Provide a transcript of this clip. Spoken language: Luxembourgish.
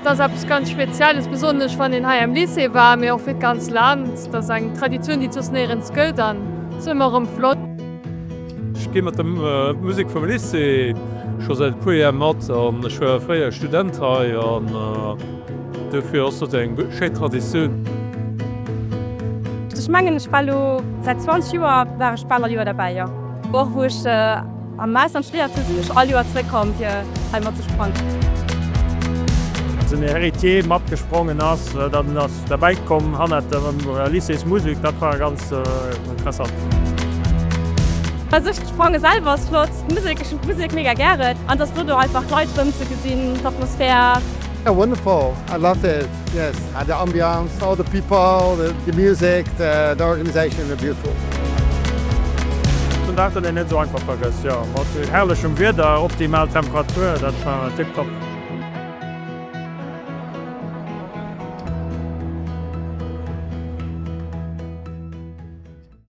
ass eppes ganz Spezielles, besonnesch wann een hei am Lycée war, mee och fir d'ganz Land. Dat ass eng Traditioun, déi et soss néierens gëtt an ass ëmmer erëm flott. Ech gi mat der Musek vum Lycée scho säit e puer Jar mat an ech war fréier Student hei an dofir ass dat eng schéin Traditioun. Ech mengen ech war elo säit 20 Joer war ech bal all Joer derbäi, jo. Och wou ech am Ausland studéiert hunn, sinn ech all Joer zeréckkomm fir hei mat ze sprangen. Dass den Héritier matgesprongen ass, dann ass derbäi komm hannert der Lycéesmusek, dat war ganz interessant. U sech d'Sprange selwer ass flott, d'Musek, ech hunn d'Musek mega gären an et ass flott och einfach d'Leit rëm ze gesinn, d'Atmosphär. Wonderful, I loved it, yes, the ambiance, all the people, the music, the organization, beautiful. Den Dag, deen een net esou einfach vergësst, jo, mat herrlechem Wieder, optimal Temperatur, dat war tiptop.